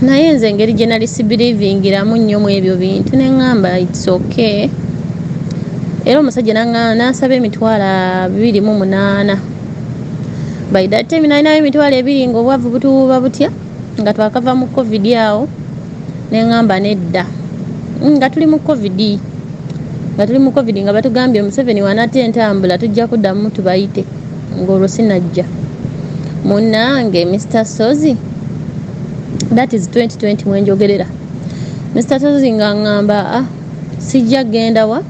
Naye nze engeri gye nali sibiriivingiramu nnyo mu ebyo bintu ne ŋŋamba it's okay. Era omusajja n'ansaba emitwalo 28. By that time nalinayo emitwalo 2 ng'obwavu butuwuuba butya nga twakava mu covid awo. Ne ŋŋamba nedda, nga tuli mu covid, nga tuli mu covid nga batugambye Museveni wanatta entambula tujja kuddamu tubayite, ng'olwo sinajja. Munnange Mister Sozi, that is 2020 mwenjogerera. Mister Sozi nga ŋŋamba ah, sijja genda wa,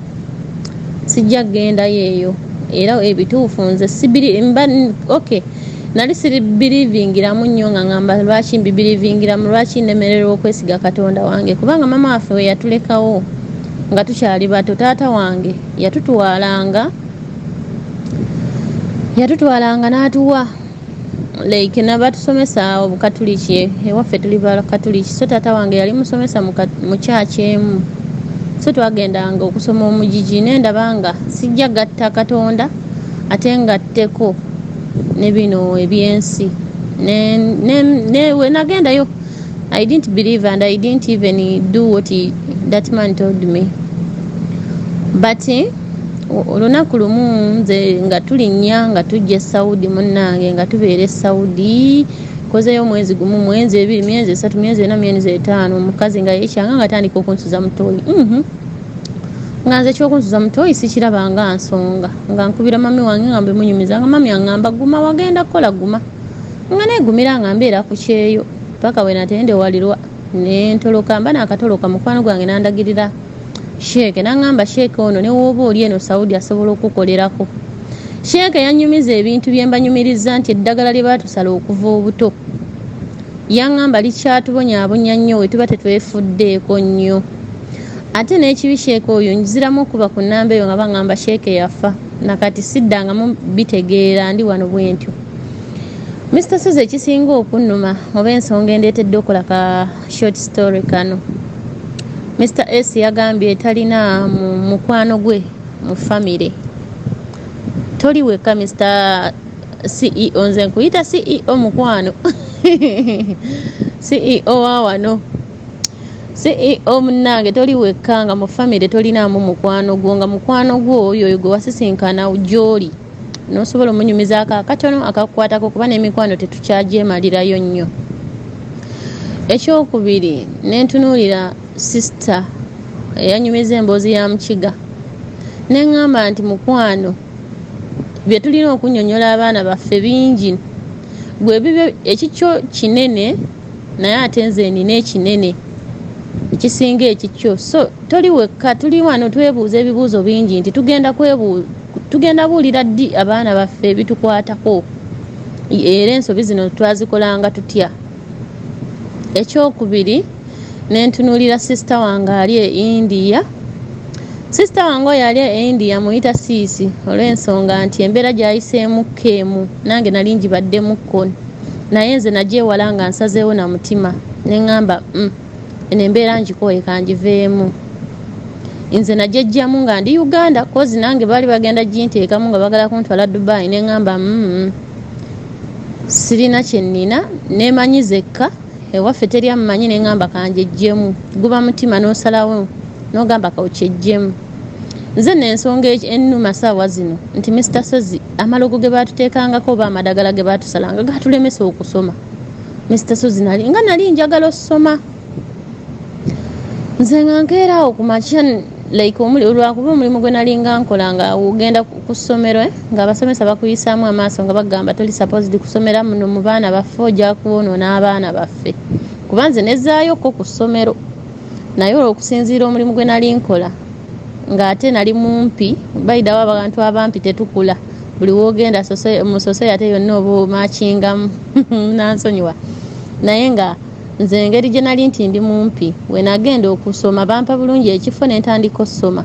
sijja gendayo eyo. Era ebituufu nze sibiri mba okay, nali siribiriivingiramu nnyo nga ŋŋamba lwaki mbibiriivingiramu, lwaki nnemererwa okwesiga Katonda wange, kubanga maama waffe we yatulekawo nga tukyali bato, taata wange yatutwalanga n'atuwa like nabatusomesa obukatuliki. Ewaffe tuli bakatuliki, so taata wange yali musomesa mu kyaki emu, so twagendanga okusoma omugigi. Nendaba nga sijja gatta Katonda ate ngatteko ne bino ebyensi. We nagendayo I didn't believe and I didn't even do what that man told me. But olunaku lumu nze nga tulinnya nga tujja e Saudi, munnange nga tubeera e Saudi, kozeyo mwezi gumu, mwezi 2, myezi 3, myezi 4, myezi 5, omukazi nga yekyanga nga atandika okunsuza mu ttooyi. Nga nze ekyokunsuza mu ttooyi sikiraba nga nsonga, nga nkubira mami wange nga mbimunyumiza, nga mami aŋŋamba guma, wagenda kukola guma, nga neegumira nga mbeera ku kyeyo paka we natendewalirwa ne ntoloka. Mba naakatoloka, mukwano gwange n'andagirira sheeke, n'aŋŋamba sheeke ono ne w'oba oli eno Saudi asobola okukukolerako. Sheeke yannyumiza ebintu bye mbanyumirizza nti eddagala lye baatusala okuva obuto yaŋŋamba likyatubonyaabonya nnyo we tuba tetwefuddeeko nnyo. Ate n'ekibi sheeke oyo nziramu okuba ku nnamba eyo nga baŋŋamba sheeke yafa, nakati siddangamu bitegeera, ndi wano bwe ntyo. Mister Sozi, ekisinga okunnuma oba ensonga endeetedde okukola ka short story kano, Mister S yagambye talina mukwano gwe mu famire. Toli wekka Mister CEO, nze nkuyita CEO mukwano, CEO wa wano, CEO munnange, toli wekka nga mu famire tolinaamu mukwano gwo, nga mukwano gwo oyo oyo gwe wasisinkana gy'oli n'osobola omunyumizaako akatono akakukwatako, kuba n'emikwano tetukyagyemalirayo nnyo. Ekyokubiri, ne ntunuulira sisita eyanyumiza emboozi ya Mukiga ne ŋŋamba nti mukwano, bye tulina okunnyonnyola abaana baffe bingi, gwe bibyo ekikyo kinene, naye ate nze nina ekinene ekisinga ekikyo. So toli wekka, tuli wano twebuuza ebibuuzo bingi nti tugenda buulira ddi abaana baffe ebitukwatako, era ensobi zino twazikolanga tutya. Ekyokubiri, ne ntunuulira sisita wange ali e India. Sisita wange oyo ali e India muyita siisi olw'ensonga nti embeera gy'ayiseemukko emu nange nali ngibaddemukko, naye nze nagyewala nga nsazeewo na mutima ne ŋŋamba eno embeera ngikooye kangiveemu. Nze nagyejjamu nga ndi Uganda kozi nange baali bagenda ginteekamu nga bagala kuntwala Dubai ne ŋŋamba sirina kye nnina neemanyi zekka ewaffe teri ammanyi ne ŋŋamba kangyejjemu. Guba mutima n'osalawo n'ogamba kawukyejjemu. Nze nno ensonga ennuma saawa zino nti Mister Sozi amalogo ge baatuteekangako oba amadagala ge baatusalanga gaatulemesa okusoma. Mister Sozi nali nga nali njagala ossoma. Nze nga nkeera awo ku makya like omuli lwakuba omulimu gwe nalinga nkola nga ogenda ku ssomero ng'abasomesa bakuyisaamu amaaso nga bagamba toli supposed kusomera muno mu baana baffe ojja kwonoona abaana baffe. Kuba nze nezzaayokko ku ssomero naye olw'okusinziira omulimu gwe nali nkola ng'ate nali mumpi bayidawo abantu abampi tetukula buli w'ogenda mu society yonna oba omakingamu nansonyiwa naye nga nze engeri gye nali nti ndi mumpi we nagenda okusoma bampa bulungi ekifo ne ntandika ossoma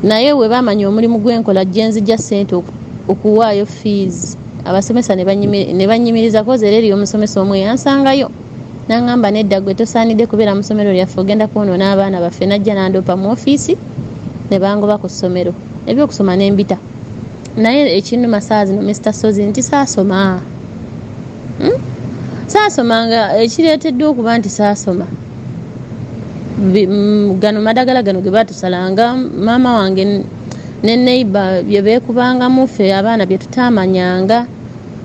naye we bamanya omulimu gwe nkola gye nzija ssente okuwaayo fees abasomesa ne bannyimiriza kozi era eriyo omusomesa omu eyansangayo n'aŋŋamba nedda gwe tosaanidde kubeera mu ssomero lyaffe ogenda kwonoona abaana baffe najja n'andoopa mu ofiisi ne bangoba ku ssomero ebyokusoma ne mbita naye ekinnuma saawa zino Mr Sozi nti saasoma. Saasoma nga ekireeteddwa okuba nti saasoma gano madagala gano ge baatusalanga maama wange ne neighbor bye beekubangamu ffe abaana bye tutaamanyanga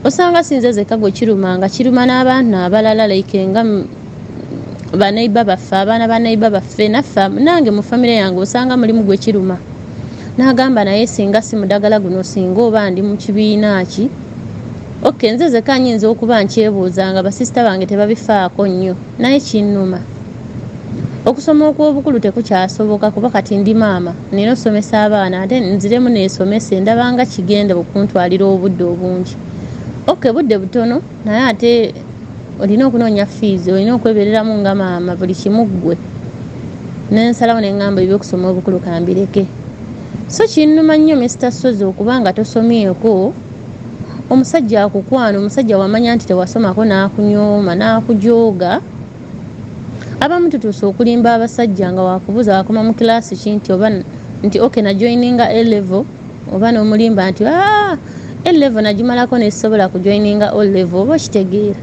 osanga sinze zekka gwe kirumanga kiruma n'abaana abalala like nga baneighbor baffe abaana ba neighbor baffe naffe nange mu famire yange osanga mulimu gwe kiruma n'agamba naye singa si mudagala guno singa oba ndi mu kibiina ki okay nze zekka nyinza okuba nkyebuuza nga basisita bange tebabifaako nnyo naye kinnuma okusoma okw'obukulu tekukyasoboka kuba kati ndi maama nina osomesa abaana ate nziremu neesomese ndabanga kigenda okuntwalira obudde obungi okay budde butono naye ate olina okunoonya fees olina okwebereramu nga maama buli kimu ggwe nensalawo neŋŋamba ebyokusoma obukulu kambireke so kinnuma nnyo Mr Sozi okuba nga tosomyeko omusajja akukwana omusajja wamanya nti tewasomako n'akunyooma n'akujooga abamu tutuuse okulimba abasajja nga wakubuuza wakoma mu kilaasi ki nti oba nti okay najoininga A level oba n'omulimba nti ah, A level nagimalako nesobola kujoininga O level oba okitegeera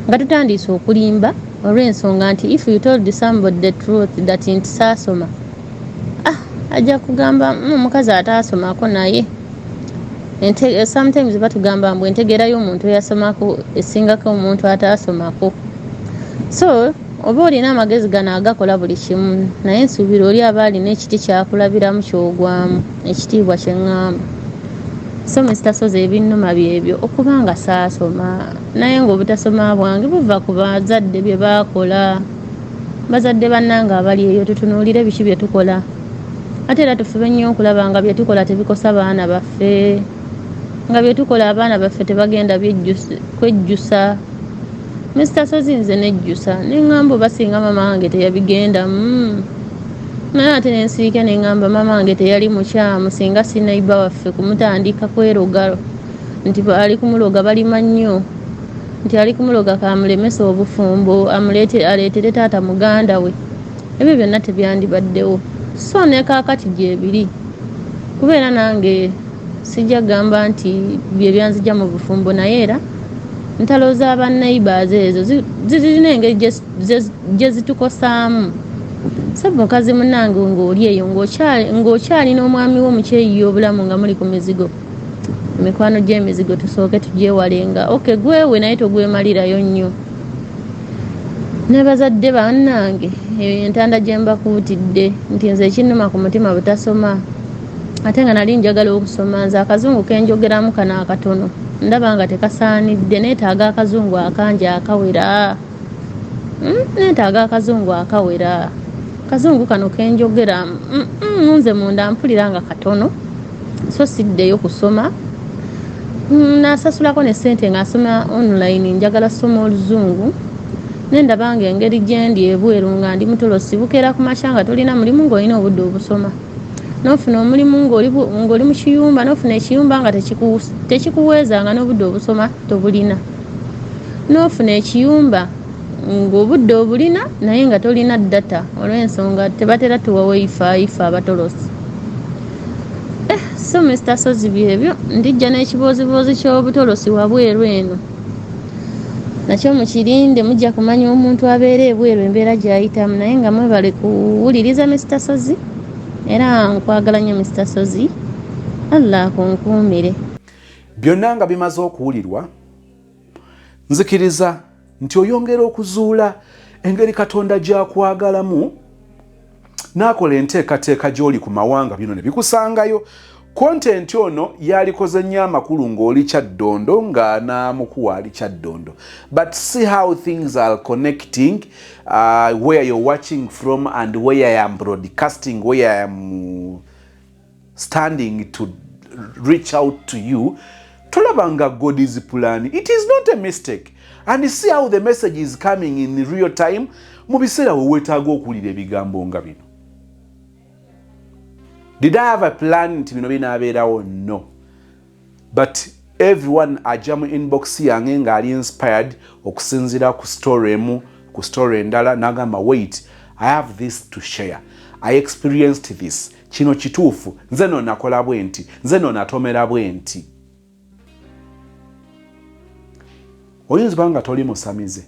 nga tutandise okulimba olw'ensonga nti if you told somebody the truth that nti saasoma ah, ajja kugamba omukazi ataasomako naye sometimes batugamba mbu entegeera y'omuntu eyasomako esingako omuntu ataasomako so oba olina amagezi gano agakola buli kimu naye nsuubira oli aba alina ekiti kyakulabiramu ky'ogwamu ekitiibwa kye ŋŋamba so Mr Sozi ebinnuma byebyo okuba nga saasoma naye ng'obutasoma bwange buva ku bazadde bye baakola bazadde bannange abali eyo tutunuulire biki bye tukola ate era tufube nnyo okulaba nga bye tukola tebikosa baana baffe nga bye tukola abaana baffe tebagenda kwejjusa Mr Sozi nze nejjusa neŋŋamba oba singa maama wange teyabigendamu naye ate nensiika neŋŋamba maama wange teyali mukyamu singa si neighbor waffe kumutandika kweroga nti ali kumuloga balima nnyo nti ali kumuloga kamulemesa obufumbo aleetere taata muganda we ebyo byonna tebyandibaddewo so ne kaakati gyebiri kubeera nange sijja gamba nti bye byanzija mu bufumbo naye era ntalo z'aba neighbors ezo zirina engeri gye zitukosaamu so mukazi munnange ng'oli eyo ng'okyalina omwami wo mukyeyiya obulamu nga muli ku mizigo emikwano gy'emizigo tusooke tugyewalenga okay gwewe naye togwemalirayo nnyo ne bazadde bannange eyo entanda gye mbakuutidde nti nze ekinnuma ku mutima butasoma ate nga nali njagala okusoma nze akazungu kenjogeramu kano akatono ndaba nga tekasaanidde neetaaga akazungu akangi akawera neetaaga akazungu akawera kazungu kano kenjogera nze munda mpulira nga katono so siddeyo kusoma nasasulako ne ssente nga nsoma online njagala soma oluzungu nendaba nga engeri gyendi ebweru nga ndi mutolosi bukeera ku makya nga tolina mulimu ng'olina obudde obusoma nofuna omulimu ng'oli mu kiyumba nofuna ekiyumba nga tekikuweeza nga n'obudde obusoma tobulina nofuna ekiyumba Ng'obudde obulina naye nga tolina data olw'ensonga tebatera tuwa wifi ffe abatolosi. Eh, so Mr. Sozi byebyo ndijja n'ekibooziboozi ky'obutolosi wabweru eno nakyo mukirinde mujja kumanya omuntu abeera ebweru embeera gy'ayitamu naye nga mwebale kuwuliriza Mr. Sozi era nkwagala nnyo Mr. Sozi Allah akunkuumire. Byonna nga bimaze okuwulirwa Nzikiriza nti oyongera okuzuula engeri Katonda gy'akwagalamu n'akola enteekateeka gy'oli ku mawanga bino ne bikusangayo. Kontenti ono yalikoze nnyo amakulu ng'oli Kyaddondo nga n'amukuwa ali Kyaddondo. But see how things are connecting where you're watching from and where I am broadcasting, where I am standing to reach out to you tolaba nga god is plan it is not a mistake and see how the message is coming in real time mu biseera we weetaaga okuwulira ebigambo nga bino did i have a plan nti bino binaabeerawo no but everyone ajja mu inbox yange ng'ali inspired okusinziira ku story emu ku story endala n'agamba wait i have this to share i experienced this kino kituufu nze no nakola bwe nti nze no natomera bwe nti oyinza oba nga toli musamize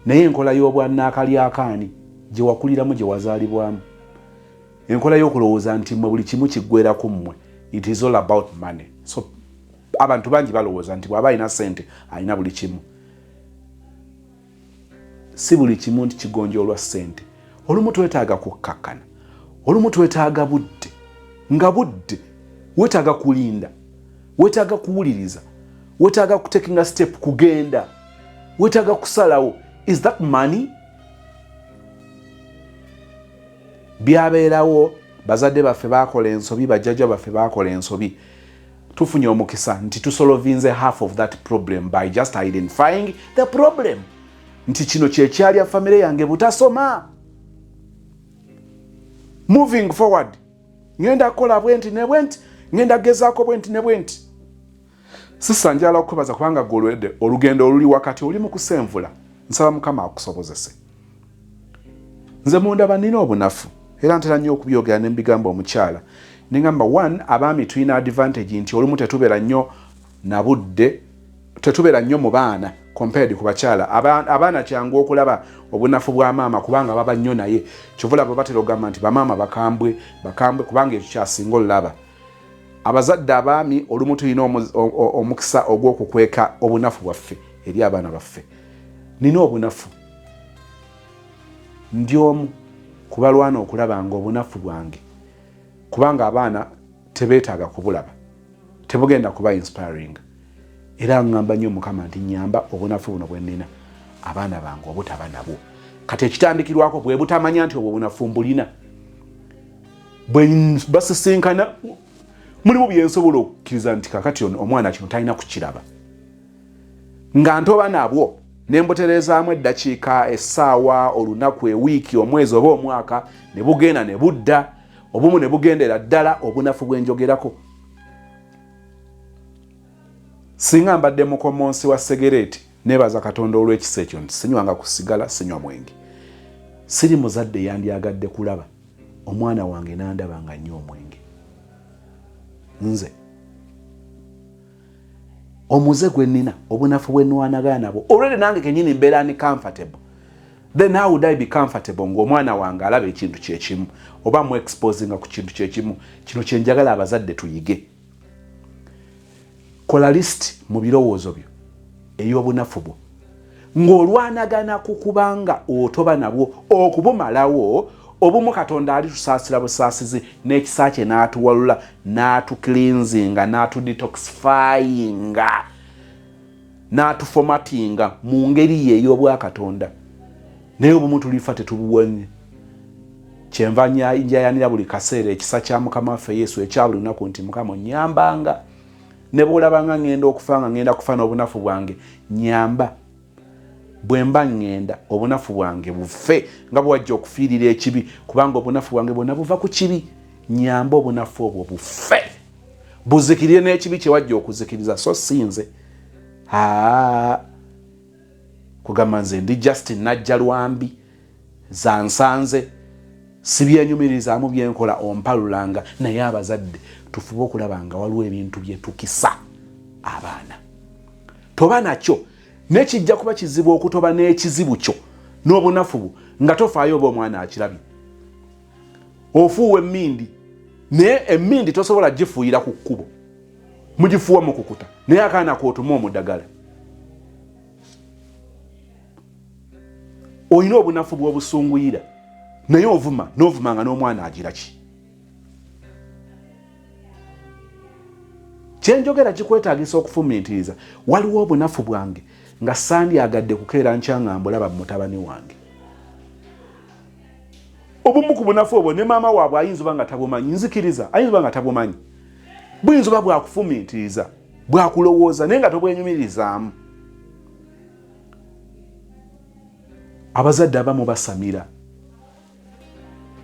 naye enkola y'obwannaakalyakaani gye wakuliramu gye wazaalibwamu enkola y'okulowooza nti mmwe buli kimu kiggwera ku mmwe it is all about money so abantu bangi balowooza nti bw'aba alina sente alina buli kimu si buli kimu nti kigonjoolwa ssente olumu twetaaga kukkakkana olumu twetaaga budde nga budde wetaaga kulinda wetaaga kuwuliriza wetaaga kutakinga step kugenda wetaaga kusalawo is that money byabeerawo bazadde baffe bakola ensobi bajjajja baffe bakola ensobi tufunye omukisa nti tusolovinze half of that problem by just identifying the problem nti kino kyekyalya famire yange butasoma moving forward ngenda kukola bwenti ne bwenti ngenda gezaako bwenti ne bwenti sisa njala okukwebaza kubanga golwedde olugendo oluli wakati oli mu kusenvula nsaba mukama akusobozese nze mundaba nina obunafu era ntera nnyo okubyogera ne mbigamba omukyala nengamba one abaami tulina advantage nti olumu tetubeera nnyo na budde tetubeera nnyo mu baana compared ku bakyala abaana kyangu okulaba obunafu bwa maama kubanga baba nnyo naye kyova olaba batera okugamba nti bamaama bakambwe bakambwe kubanga ekyo kyasinga olulaba abazadde abaami olumu tulina omukisa ogw'okukweka obunafu bwaffe eri abaana baffe nina obunafu ndi omu kubalwana okulaba nga obunafu bwange kubanga abaana tebeetaaga kubulaba tebugenda kuba inspiring era ngamba nnyo mukama nti nyamba obunafu buno bwenina abaana bange obutaba nabwo kati ekitandikirwako bwe butamanya nti obwo obunafu mbulina bwe basisinkana mulimu byensobola okukkiriza nti kakati omwana kino talina kukiraba nga ntoba nabwo ne mbutereezaamu eddakiika essaawa olunaku ewiiki omwezi oba omwaka ne bugenda ne budda obumu ne bugendera ddala obunafu bwe njogerako singa mbadde mukomonsi wa segereeti nebaza katonda olw'ekisa ekyo nti sinywanga ku sigala sinywa mwenge siri muzadde yandyagadde kulaba omwana wange nandaba nga nywa omwenge nze omuze gwe nnina obunafu bwe nwanagana nabwo already nange kenyini mbeera ni comfortable then how would I be comfortable ng'omwana wange alaba ekintu kyekimu oba mu exposinga ku kintu kyekimu kino kyenjagala abazadde tuyige kola list mu birowoozo byo ey'obunafu bwo ng'olwanagana ku kubanga otoba nabwo okubumalawo obumu katonda alitusaasira busaasizi n'ekisa kye n'atuwalula n'atucleansinga n'atudetoxifyinga n'atufomatinga mu ngeri ye ey'obwakatonda naye obumu tulifa tetubuwonye kyenva njayanira buli kaseera ekisa kya mukama waffe yesu ekya buli lunaku nti mukama onyambanga ne bwolabanga ngenda okufa nga ngenda kufa n'obunafu bwange nyamba bwe mba ŋŋenda obunafu bwange bufe nga bwewajja okufiirira ekibi kubanga obunafu bwange bwonna buva ku kibi nyamba obunafu obwo bufe buzikirire n'ekibi kye wajja okuzikiriza so si nze. Kugamba nze ndi just najja lwambi zansanze, sibyenyumirizaamu byenkola, ompalulanga. Naye abazadde tufube okulaba nga waliwo ebintu byetukisa abaana. Toba nakyo, nekijja kuba kizibu okutoba n'ekizibu kyo n'obunafu bwo nga tofaayo oba omwana akirabye. Ofuuwa emmindi, naye emmindi tosobola gifuuyira ku kkubo, mugifuuwa mukukuta, naye akaana kootuma omudagala. Olina obunafu bw'obusunguyira, naye ovuma n'ovuma nga n'omwana agira ki. Kyenjogera kikwetaagisa okufumiitiriza. Waliwo obunafu bwange nga sandyagadde kukeera nkya nga mbulaba mutabani wange. Obumu ku bunafu obwo ne maama waabwe ayinza oba nga tabumanyi, nzikiriza ayinza oba nga tabumanyi, buyinza oba bwakufumiitiriza, bwakulowooza, naye nga tobwenyumirizaamu. Abazadde abamu basamira,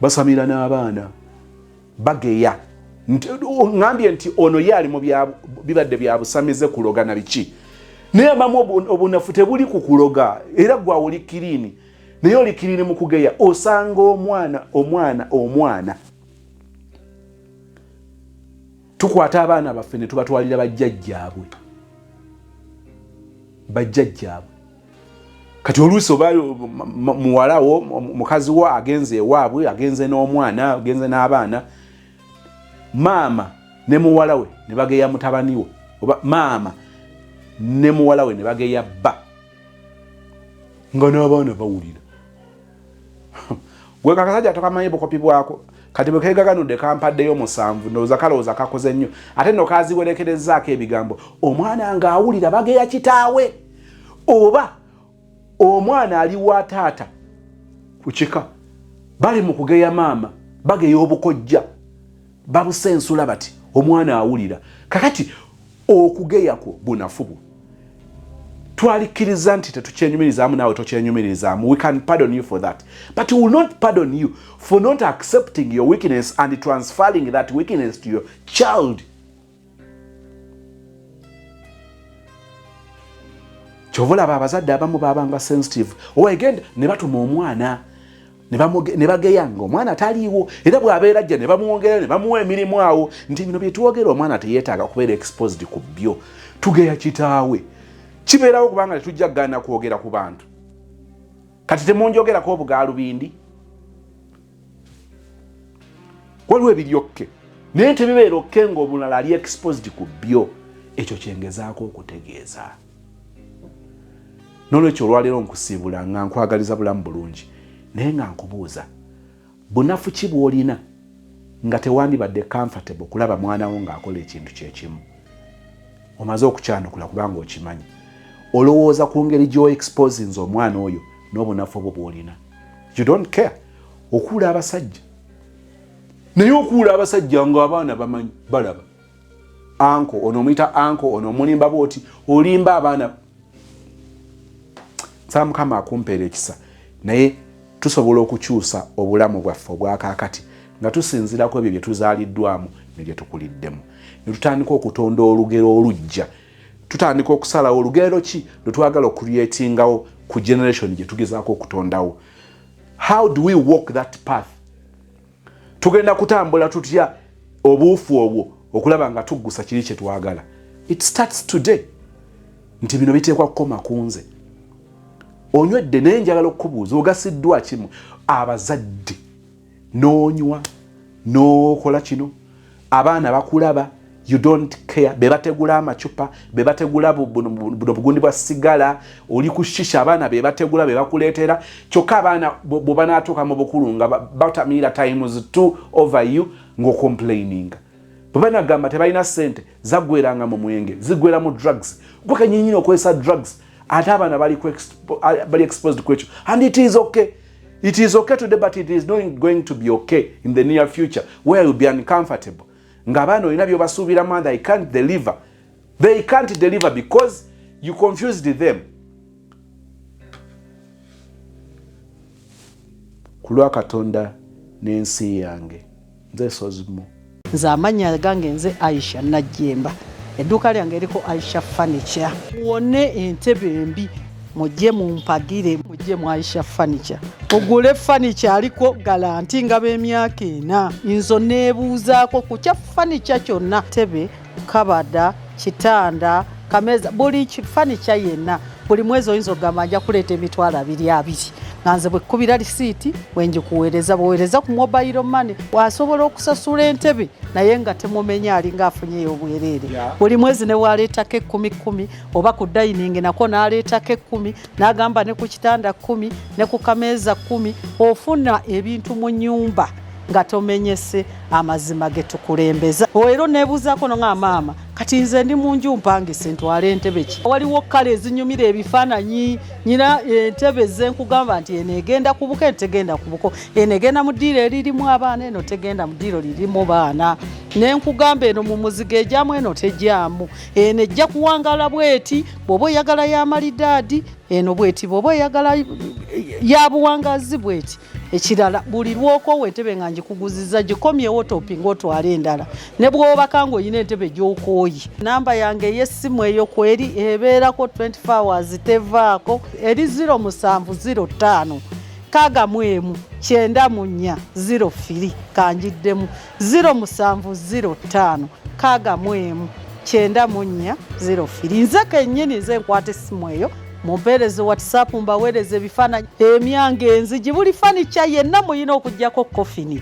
basamira n'abaana bageya. Ŋambye nti ono ye ali mu bibadde bya busamize, kuloga na biki, naye abamu obunafu tebuli ku kuloga, era gwawe oli kiriini, naye oli kiriini mu kugeya. Osanga omwana omwana omwana, tukwata abaana baffe ne tubatwalira bajjajjaabwe, bajjajjaabwe. Kati oluusi oba muwala wo, mukazi wo agenze ewaabwe, agenze n'omwana, agenze n'abaana, maama ne muwala we ne bageya mutabani we, oba maama ne muwala we ne bageya bba, nga n'abaana bawulira. Gwe kakasajja tokamanyi bukopi bwako. Kati bwe kegaganudde kampaddeyo 7, ndowooza kalowooza kakoze nnyo, ate nno kaziwerekerezaako ebigambo. Omwana ng'awulira bageya kitaawe, oba omwana ali wa taata ku kika, bali mu kugeya maama, bageya obukojja, babusensula bati, omwana awulira. Kakati okugeyako bunafu bwo twalikkiriza nti tetukyenyumirizaamu, naawe tokyenyumirizaamu, we can pardon you for that, but we will not pardon you for not accepting your weakness and transferring that weakness to your child. Kyova olaba abazadde abamu babanga sensitive, owegenda ne batuma omwana ne bageya nga omwana taliiwo, era bw'abeera ajja ne bamwongera ne bamuwa emirimu awo nti bino bye twogera omwana teyeetaaga kubeera exposed ku byo. Tugeya kitaawe, kibeerawo kubanga tetujja kugaana kwogera ku bantu. Kati temunjogerako obugaalubindi, waliwo ebiryokke naye tebibeera okke ng'omulala ali exposed ku byo. Ekyo kyengezaako okutegeeza. Nolwekyo olwaleero nkusiibula nga nkwagaliza bulamu bulungi, naye nga nkubuuza, bunafu ki bw'olina nga tewandibadde comfortable kulaba mwana wo ng'akola ekintu kyekimu? Omaze okukyanukula kubanga okimanyi. Olowooza ku ngeri gy'oexposinze omwana oyo n'obunafu obwo bw'olina. You don't care okuwula abasajja, naye okuwula abasajja ng'abaana bamanyi, balaba uncle ono omuyita uncle, ono omulimba bwoti, olimba abaana. Nsaba Mukama akumpeera ekisa, naye tusobola okukyusa obulamu bwaffe obwakaakati nga tusinziira ku ebyo bye tuzaaliddwamu ne bye tukuliddemu, ne tutandika okutonda olugero olujja. Tutandika okusalawo olugero ki lwe twagala okucreatingawo ku generation gye tugezaako okutondawo. How do we walk that path? Tugenda kutambula tutya obuufu obwo okulaba nga tuggusa kiri kye twagala? It starts today, nti bino biteekwa kukoma ku nze. Onywedde, naye njagala okukubuuza, ogasiddwa kimu abazadde n'onywa n'okola kino, abaana bakulaba, you don't care. Be bategula amacupa, be bategula buno bugundi bwa sigala, oli ku shisha, abaana be bategula, be bakuleetera. Kyokka abaana bwe banaatuuka mu bukulu nga batamiira times 2 over you, ng'ocomplaininga. Bwe banagamba tebalina ssente, zaggweranga mu mwenge, ziggwera mu drugs, gwe kenyinyini okozesa drugs, ate abaana bali exposed ku ekyo. And it is okay, it is okay today, but it is not going to be okay in the near future, where you'll be uncomfortable ng'abaana olina byobasuubiramu and they can't deliver, they can't deliver because you confused them. Ku lwa Katonda n'ensi yange, nze Sozimo. Nze amannya gange nze Aisha Najjemba, edduuka lyange eriko Aisha Furniture. Wone entebe embi. Mujje mumpagire, mujje mu Aisha Furniture ogule furniture aliko galanti nga b'emyaka 4. Nzo neebuuzaako ku kya furniture kyonna, tebe, kabada, kitanda, kameeza, buli furniture yenna. Buli mwezi oyinza okugamba nja kuleeta 20,000 nga nze bwekubira risiiti bwenjikuweereza, bweweereza ku mobile money wasobola okusasula entebe, naye nga temumenya, alinga afunyeyo obwereere. Buli mwezi ne waleetako 10,000 oba ku dining nako n'aleetako 10, n'agamba ne ku kitanda 10, ne ku kameeza 10, ofuna ebintu mu nnyumba nga tomenyese. Amazima ge tukulembeza. Era oneebuuzaako nonga maama, kati nze ndi mu nju mpangise, ntwale entebe ki? Waliwo kale ezinyumira ebifaananyi. Nyina entebe zenkugamba nti eno egenda ku buko, eno tegenda ku buko, eno egenda mu ddiiro eririmu abaana, eno tegenda mu ddiiro lirimu baana. Nenkugamba eno mu muzigo ejyamu, eno tejyamu, eno ejja kuwangala bweti bw'oba oyagala ya malidaadi, eno bweti bw'oba oyagala ya buwangazi bweti. Ekirala, buli lwokoowa entebe nga ngikuguziza, gikomyewo topinga otwale endala, ne bw'obaka ng'olina entebe gy'okooye. Namba yange ey'essimu eyo kweri ebeerako 24 hours, tevaako, eri 0705 61 94 03. Kanjiddemu, 0705 61 94 03. Nze kennyini nze nkwata essimu eyo. Mumpeereze WhatsApp, mbaweereze ebifaananyi, emyango, enzigi, buli furniture yenna muyina okugyako coffin.